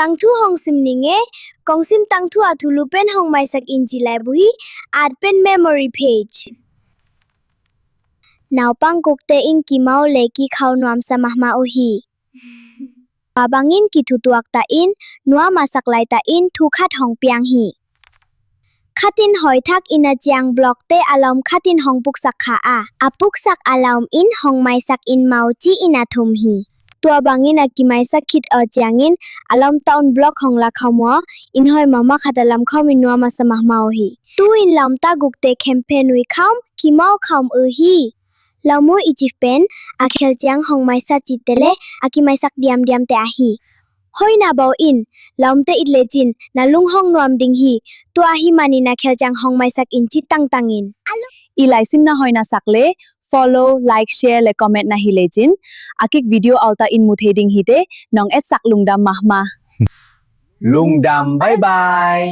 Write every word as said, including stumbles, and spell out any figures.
Tangthu hong sim ning e. Kong sim tangthu a thulu pen hong maisak in ci lai bu hi. At pen memory page. Naupang gukte in kimau le kikhau nuamsa mahmah uh hi. Tua bangin kithutuak ta in, nuam a sak lai ta in thu khat hong piang hi. Khat in hoi thak in a ciang blockte a lawm khat in hong puksak kha a, a puksak a lawm in hong maisak in mau ci in a thum hi. Tua bangin a kimaisak khit aw ciangin a lawmta un block hong la khawm aw, in hoi mahmah khat a lam khawm in nuam a sa mahmah uh hi. Tu in lawmta gukte khempeuh nui khawm, kimau khawm uh hi. Lawm uh i ci pen a khel ciang hong maisak cite le a kimaisak diamdiamte ahi. Hoihna bawl in, lawmte it lecin na lung hong nuam ding hi. Tua ahih manin a khel ciang hong maisak in ci tangtang in. I laisimna hoih na sak le follow, like, share le comment na hi lecin a kik video alta in mu thei ding hi te. Nong etsak lungdam mahmah. Lungdam, bye bye.